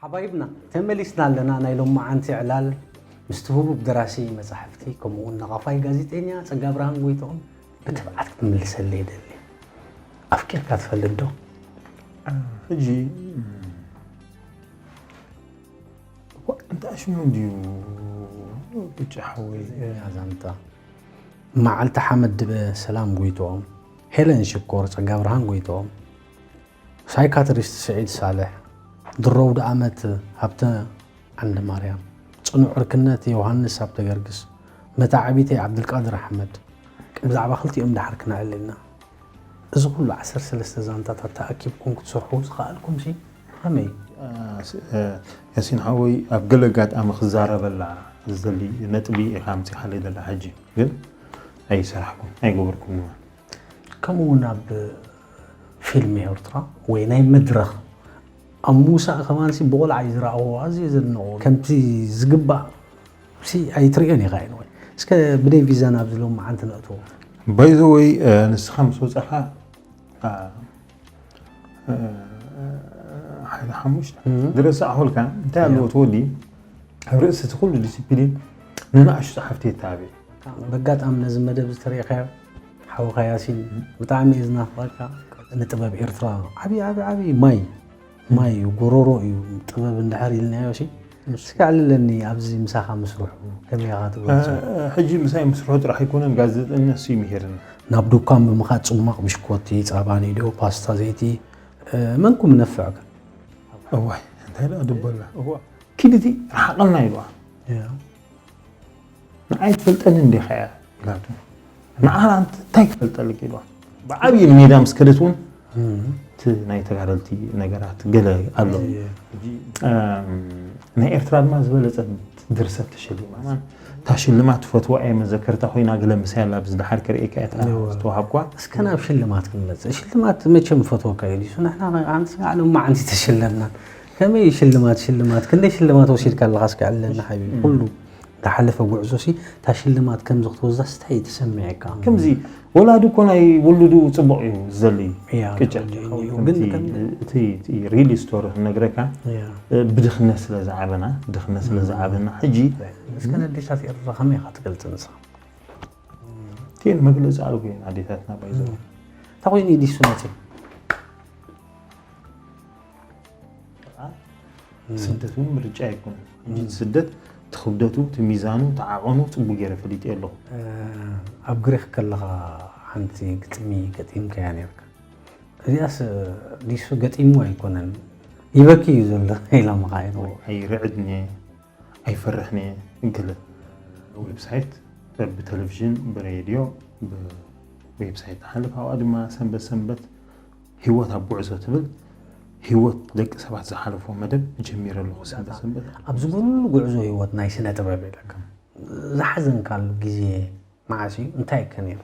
ሓባይብና ተመሊስና ኣለና። ናይ ሎማዓንቲ ዕላል ምስቲ ህቡብ ደራሲ መጻሕፍቲ ከምኡ እውን ነቓፋይ ጋዜጠኛ ጸጋብርሃን ጎይትኦም ብትብዓት ክትምልሰለይ ይደሊ። ኣፍቂርካ ትፈልጥ ዶ? ሕጂ እኳ እንታይ ሽሙ እንድዩ ብጫ ሓወይ? ዛንታ መዓልቲ ሓመድ ድበ ሰላም ጎይትኦም፣ ሄለን ሽኮር ጸጋብርሃን ጎይትኦም፣ ሳይካትሪስት ስዒድ ሳልሕ፣ ድሮ ኣውደኣመት ሃብተ ዓንደማርያም፣ ጽኑዕ ዕርክነት ዮሃንስ ሃብተገርግስ፣ መታዕቢተይ ዓብዱልቃድር ኣሕመድ። ብዛዕባ ክልቲኦም ድሓር ክነዕልል ኢና። እዚ ኩሉ ዓሰርተ ሰለስተ ዛንታታት ተኣኪብኩም ክትሰርሑ ዝኸኣልኩምሲ ብኸመይ? እ፣ ስ-፣ እ፣ ያሲን ሓወይ፣ ኣብ ገለ ኣጋጣሚ ክዛረበላ ዝደሊ ነጥቢ ኢኻ ኣምጺኻለይ ዘላ። ሕጂ ግን ኣይሰራሕኩን፣ ኣይገበርኩን። ከምኡ እውን ኣብ ፊልም ኤርትራ ወይ ናይ መድረኽ ኣብ ምውሳእ ከማንሲ ብቆልዓ እዩ ዝረኣዎ፣ ኣዝየ ዘድንቖ። ከምቲ ዝግባእ ሲ ኣይትርእዮን ኢኻ። ኤኒወይ፣ እስከ ብደይ ቪዛ ናብዚ ሎማዓንቲ ነእትዎ። ባይ ዘ ወይ፣ እ፣ ንስኻ ምስ ወጻኻ፣ እ፣ እ፣ ሓይሊ ሓሙሽተ እም። ዝረሳዕኹልካ እንታይ ኣለዎ? እያ። እቲ ወዲ ኣብ ርእሲ እቲ ኩሉ ዲሲፕሊን ንንኣሽቱ ጸሓፍቲ የተሃብየ። በጋጣሚ ነዚ መደብ ዝተረእኻዮ ሓውኻ ያሲን፣ ብጣዕሚ እየ ዝናፍቐካ። ንጥበብ ኤርትራ ዓብዪ፣ ዓብዪ፣ ዓብዪ ማይ፣ ማይ እዩ፣ ጎሮሮ እዩ ጥበብ እንድሕር ኢልናዮ ሲ። እስኪ ኣዕልለኒ፣ ኣብዚ ምሳኻ ምስርሑ ከመይ ኢኻ ትገልጾ? እ፣ እ፣ ሕጂ ምሳይ ምስርሑ ጥራሕ ኣይኮነን፣ ጋዜጠኛ እሱ እዩ ምሂርኒ። ናብ ዱኳን ብምኻድ ጽሟቕ ብሽኮቲ፣ ጸባ፣ ኒዶ፣ ፓስታ፣ ዘይቲ፣ እ፣ መንኩም ነፍዕካ። እዋይ፣ እንታይ ደኣ ድበላ? እዋ፣ ኪድ እቲ ረሓቐልና ኢልዋ። ያ። ንዓይ ትፈልጠኒ እንዲኻ እያ ኢላቱ። ንዓኻ እንታይ ክፈልጠልክ ኢልዋ። ብዓብዪ ንሜዳ ምስ ከደት እውን እም። እቲ ናይ ተጋደልቲ ነገራት ገለ ኣሎ። እየ። ሕጂ፣ እም፣ ናይ ኤርትራ ድማ ዝበለጸት ድርሰት ተሸሊማ። እታ ሽልማት ፈትዋ እየ መዘከርታ ኮይና ገለ ምሳይ ኣላ፣ ኣብዚ ድሓር ክርእየካ እየ እታ እዋ። ዝተዋሃብኳ። እስከ ናብ ሽልማት ክንመጽእ። ሽልማት መቸም ፈትወካ እዩ ዲሱ? ንሕና ኣንስ ዓለም መዓንቲ ተሸለምና። ከመይ ሽልማት፣ ሽልማት? ክንደይ ሽልማት ወሲድካ ኣለኻ እስከ ዕለና ሓቢቢ? እም። ኩሉ ዝሓለፈ ጉዕዞ ሲ፣ እታ ሽልማት ከምዚ ክትወስዳስ እንታይ ተሰሚዐካ? ከምዚ ወላዲ እኮ ናይ ውሉዱ ጽቡቕ እዩ ዝደሊ። እያ፣ ቅጫ። ትኽክል እዩ። ግን ከምቲ ከም እቲ፣ እቲ ሪል ስቶሪ ክነግረካ፣ እያ። እ፣ ብድኽነት ስለ ዝዓበና፣ ድኽነት ስለ እም። ዝዓበና፣ ሕጂ እስከ ነዴታት ኤርትራ ከመይ ኢኻ ትገልጽ ንስኻ? እቲኤን መግለጺ ኣልቦ እየን ኣዴታትና ባይዘው። እም። እንታይ ኮይኑ እዩ ዲሱ መጺኡ? እም። ስደት እውን ምርጫ ኣይኮነን። ሕጂ እም። እቲ ስደት፣ እቲ ክብደቱ፣ እቲ ሚዛኑ፣ እቲ ዓቐኑ ጽቡቕ ገይረ ፈሊጠ ኣለኹ። እ፣ ኣብ ግሪኽ ከለኻ ሓንቲ ግጥሚ ገጢምካያ ነይርካ። እዚኣስ ዲሱ ገጢሙ ኣይኮነን፣ ይበኪ እዩ ዘሎ ኢሎምኻ እዮም። ኣይርዕድን እየ፣ ኣይፈርሕን እየ። ገለ ዌብሳይት፣ ብቴሌቪዥን፣ ብሬድዮ፣ ብዌብሳይት ትሓልፍ፣ ኣብኣ ድማ ሰንበት ሰንበት ህይወት ኣብ ጉዕዞ ትብል፣ ህይወት ደቂ ሰባት ዝሓለፎ መደብ ጀሚረ ኣለኹ። ሰንበት ሰንበት ኣብዚ ኩሉ ጉዕዞ ህይወት ናይ ስነ ጥበብ ኢለካ ዝሓዘንካሉ ግዜ መዓስ እዩ? እንታይ ከ ነይሩ?